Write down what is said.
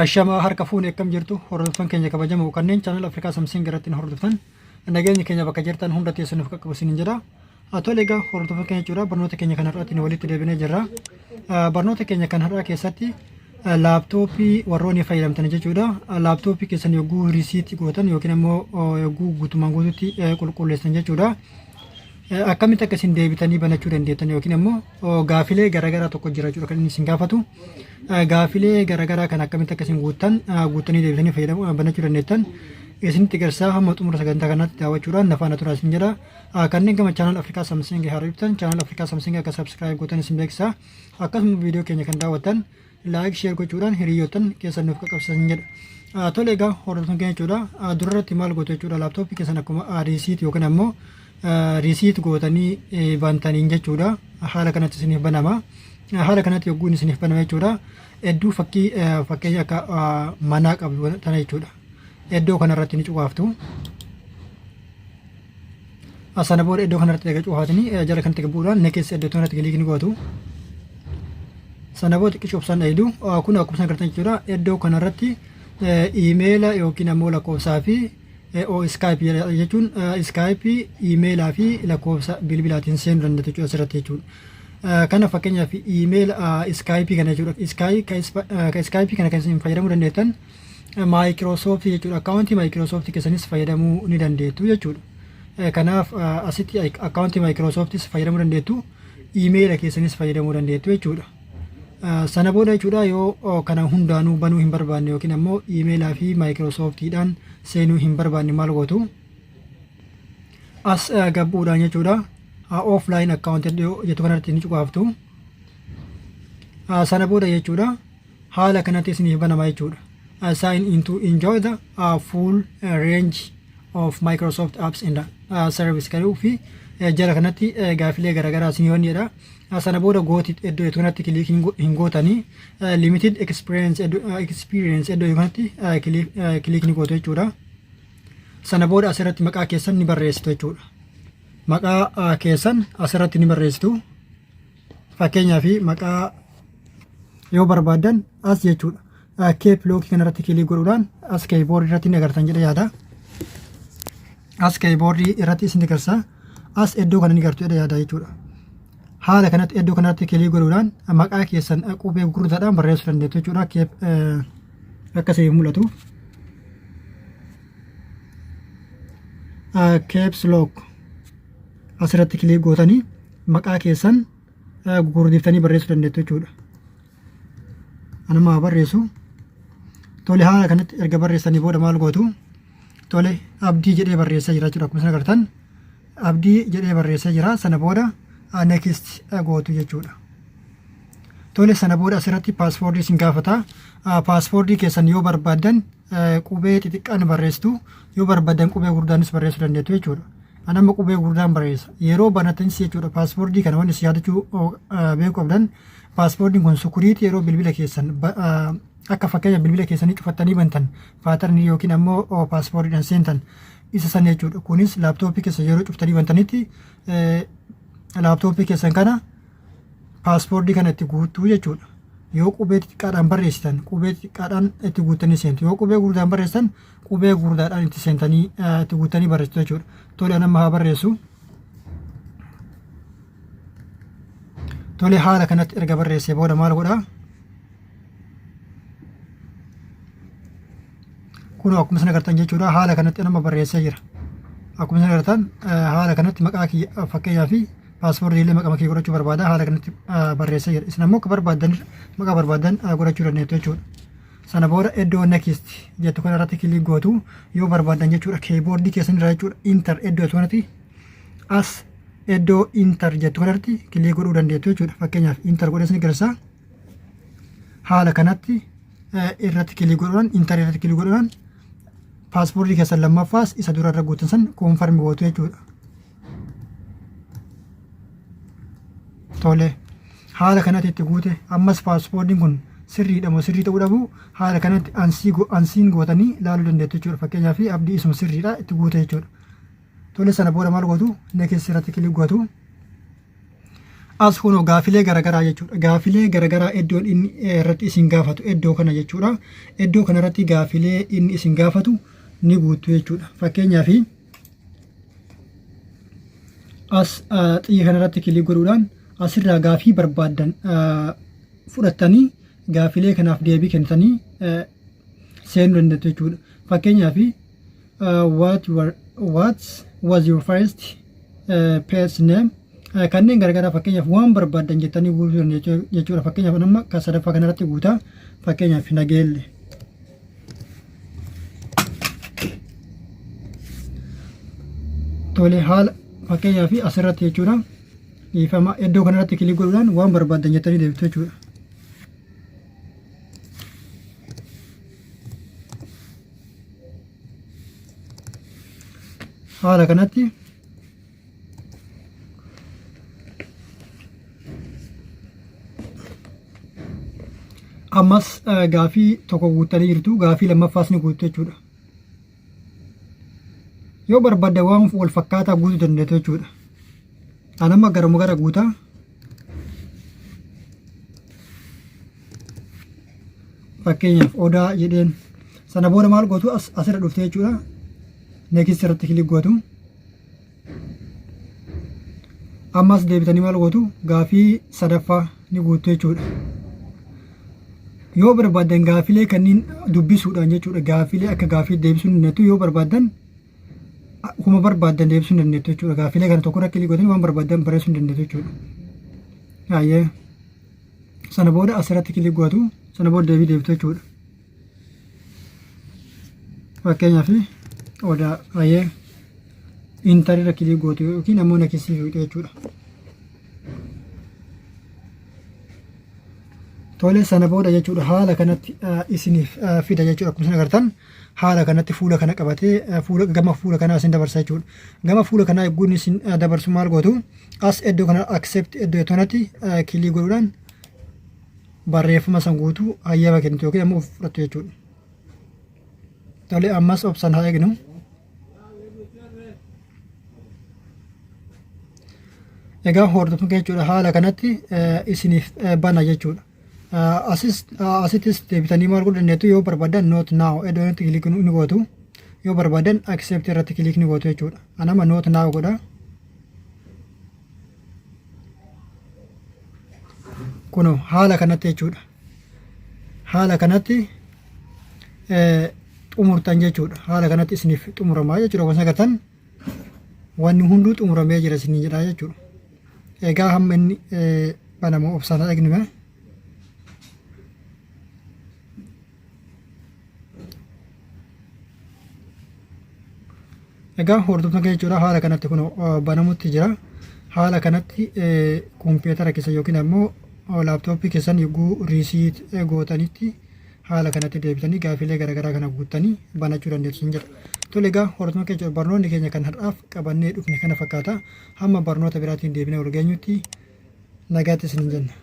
Ashamaa harka fuune, akkam jirtu hordoftoon keenya kabajamoo kanneen channel Afrikaa Samsung irratti nu hordoftan? Nageenyi keenya bakka jirtan hunda teessan nuuf qaqqabu isiniin jedha. Tole egaa hordoftoon keenya jechuudha, barnoota keenya kan har'aatiin walitti deebinee jirra. Barnoota keenya kan har'aa keessatti laaptooppii warroonni fayyadamtan jechuudha. Laaptooppii keessan yogguu reset gootan yookiin immoo yogguu guutummaan guututti qulqulleessan jechuudha. Akkamitti akka isin deebitanii banachuu dandeettan yookiin immoo gaafilee garaagaraa tokko jira jechuudha kan inni isin gaafatu. Gaafilee garaagaraa kan akkamitti akka isin guuttan, guuttanii deebitanii fayyadamu banachuu dandeettan isinitti agarsiisaa. Hamma xumura sagantaa kanaatti daawwachuudhaan na faana turaa isin jedha. Kanneen gama channel Afrikaa Samsung haaraa dhuftan, channel Afrikaa Samsung akka subscribe gootan isin beeksisa. Akkasuma viidiyoo keenya kan daawwattan like, share gochuudhaan hiriyoottan keessan nuuf qaqqabsiisan jedha. Tole egaa hordoftoon keenya jechuudha, durarratti maal gootu jechuudha? Laaptooppii keessan akkuma reset yookiin ammoo reset gootanii bantaniin jechuudha, haala kanatti isiniif banama. Haala kanatti yogguun isiniif banama jechuudha, hedduu fakkii fakkeenya akka manaa qabdu tana jechuudha. Iddoo kanarratti ni cuqaaftu. Sana booda iddoo kanarratti egaa cuqaatanii jala kanatti bu'uudhaan next iddoo kanatti click ni gootu. Sana booda xiqqishoo obsaan dhayidu. Kun akkuma isin agartan jechuudha, iddoo kanarratti iimeela yookiin ammoo lakkoofsaa fi Skype jechuun Skype, iimeelaa fi lakkoofsa bilbilaatiin seenuu dandeettu jechuudha asirratti jechuudha. Kana fakkeenyaaf iimeela, Skype kana jechuudha. Skype kana kan isin fayyadamuu dandeettan Microsoft jechuudha. Akkaawuntii Microsoft keessanis fayyadamuu ni dandeettu jechuudha. Kanaaf asitti akkaawuntii Microsoftis fayyadamuu dandeettu, iimeela keessanis fayyadamuu dandeettu jechuudha. Sana booda jechuudha, yoo kana hundaanuu banuu hin barbaanne yookiin ammoo iimeelaa fi Microsoftiidhaan seenuu hin barbaanne maal gootu? As gabbuudhaan jechuudha, offline account jettu kanarratti ni cuqaaftu. Sana booda jechuudha, haala kanatti isiniif banama jechuudha. Sign in to enjoy the full range of Microsoft apps and service kan fi jala kanatti gaafilee garaagaraa isinii wanni jedha. Sana booda got it iddoo jettu kanatti click hin gootanii, limited experience iddoo kanatti click ni gootu jechuudha. Sana booda asirratti maqaa keessan ni barreessitu jechuudha. Maqaa keessan asirratti ni barreessitu. Fakkeenyaaf maqaa yoo barbaaddan as jechuudha. Caps lock kanarratti click godhuudhaan as keyboard irratti ni agartan jedhe yaada. As keyboard irratti isin agarsiisa. As iddoo kana ni gartu jedhe yaada jechuudha. Haala kanatti iddoo kanatti click godhuudhaan maqaa keessan qubee gurguddaadhaan barreessuu dandeettu jechuudha. Caps akka isin mul'atu. Caps lock asirratti click gootanii maqaa keessan gurguddiftanii barreessuu dandeettu jechuudha. Anuma barreessu. Tole, haala kanatti erga barreessanii booda maal gootu? Tole, Abdii jedhee barreessaa jira jechuudha. Akkuma isin agartan Abdii jedhee barreessaa jira. Sana booda next gootu jechuudha. Tole, sana booda asirratti paaspoortii isin gaafata. Paaspoortii keessan yoo barbaaddan qubee xixiqqaan barreessitu, yoo barbaaddan qubee gurguddaanis barreessuu dandeettu jechuudha. Ani amma qubee gurguddaan barreessa. Yeroo banatanis jechuudha, paaspoortii kana wanni isin yaadachuu beekuu qabdan, paaspoortiin kun security yeroo bilbila keessan akka fakkeenya bilbila keessanii cufattanii bantan pattern yookiin ammoo paaspoortiidhaan seentan isa san jechuudha. Kunis laaptooppii keessa yeroo cuftanii bantanitti laaptooppii keessan kana paaspoortii kana itti guutuu jechuudha. Yoo qubee xixiqqaadhaan barreessitan qubee xixiqqaadhaan itti guuttanii seentu. Yoo qubee gurguddaan barreessitan qubee gurguddaadhaan itti seentanii itti guuttanii barreessitu jechuudha. Tole, ani amma haa barreessu. Tole, haala kanatti erga barreessee booda maal godhaa? Kun akkuma isin agartan jechuudha, haala kanatti nama barreessee jira. Akkuma isin agartan haala kanatti maqaa kiyya fakkeenyaa fi paaspoortii illee maqaa kiyya godhachuu barbaada, haala kanatti barreessee jira. Isin ammoo akka barbaaddan maqaa barbaaddan godhachuu dandeettu jechuudha. Sana booda iddoo next jettu kanarratti click gootu. Yoo barbaaddan jechuudha, keyboardii keessan irraa jechuudha, enter iddoo jettu kanatti, as iddoo enter jettu kanarratti click godhuu dandeettu jechuudha. Fakkeenyaaf enter godhee isin agarsiisa. Haala kanatti irratti click godhuudhaan, enter irratti click godhuudhaan paaspoortii keessan lammaffaas isa dura irra guutan san confirm gootu jechuudha. Tole, haala kanatti itti guute. Ammas paaspoortiin kun sirriidha moo sirrii ta'uu dhabu haala kanatti unseen gootanii ilaaluu dandeettu jechuudha. Fakkeenyaaf Abdii isuma sirriidha itti guute jechuudha. Tole, sana booda maal gootu? Next irratti click gootu. As kunoo gaafilee garaagaraa jechuudha. Gaafilee garaagaraa iddoon inni irratti isin gaafatu iddoo kana jechuudha. Iddoo kanarratti gaafilee inni isin gaafatu ni guuttu jechuudha. Fakkeenyaaf, as xiyya kanarratti click godhuudhaan asirraa gaafii barbaaddan fudhattanii gaafilee kanaaf deebii kennitanii seenuu dandeettu jechuudha. Fakkeenyaaf, what was your first pet's name, kanneen garagaraa, fakkeenyaaf waan barbaaddan jettanii guutuu dandeettu jechuudha. Fakkeenyaaf, amma kan sadaffaa kanarratti guutaa, fakkeenyaaf Nageelle. Tole, haala fakkeenyaaf asirratti jechuudha. Dhiifama, iddoo kanarratti click godhuudhaan waan barbaaddan jettanii deebitu jechuudha. Haala kanatti ammas gaafii tokko guuttanii jirtu, gaafii lammaffaas ni guuttu jechuudha. Yoo barbaadde waan wal fakkaataa guutuu dandeettu jechuudha. An amma garuma gara guutaa. Fakkeenyaaf, Odaa jedheen. Sana booda maal gootu? Asirra dhufte jechuudha. Next irratti click gootu. Ammas deebitanii maal gootu? Gaafii sadaffaa ni guuttu jechuudha. Yoo barbaaddan gaafilee kanneen dubbisuudhaan jechuudha, gaafilee akka gaafii deebisuu ni dandeettu. Yoo barbaaddan akkuma barbaaddan deebisuu ni dandeettu jechuudha. Gaafilee kana tokko irra click gootanii waan barbaaddan barreessuu ni dandeettu jechuudha. Hayyee, sana booda asirratti click gootu, sana booda deebii deebitu jechuudha. Fakkeenyaaf, Odaa. Hayyee, enter irra click gootu yookiin ammoo next fiixu jechuudha. Tole, sana booda jechuudha haala kanatti isiniif fida jechuudha. Akkuma isin agartan haala kanatti fuula kana qabatee fuula gama fuula kanaa isin dabarsa jechuudha. Gama fuula kanaa eegguun isin dabarsu maal gootu? As iddoo kana accept iddoo kanatti click godhuudhaan barreeffama san guutuu hayyama kennitu yookiin ammoo fudhattu jechuudha. Tole, ammas obsan haa eegnu. Egaa hordoftoota jechuudha, haala kanatti isiniif bana jechuudha. Asis asittis deebitanii maal godhuu dandeettu? Yoo barbaadan not now iddoo irratti click ni gootu. Yoo barbaadan accept irratti click ni gootu jechuudha. Anama not now godha. Kunoo haala kanatti jechuudha. Haala kanatti xumurtan jechuudha. Haala kanatti isiniif xumuramaa jechuudha. Gosa agartan wanni hunduu xumuramee jira isinii jedha jechuudha. Egaa hamma inni banamu obsaan haa eegnu. Egaa hordoftoota jechuudha, haala kanatti kun banamutti jira. Haala kanatti kompiitara keessa yookiin ammoo laaptooppii keessan yogguu reset gootanitti haala kanatti deebitanii gaafilee garaagaraa kana guuttanii banachuu dandeessu hin jedha. Tole, egaa hordoftoota keenya, barnoonni keenya kan har'aaf qabannee dhufne kana fakkaata. Hamma barnoota biraatiin deebinee wal geenyutti nagaatti isin jenna.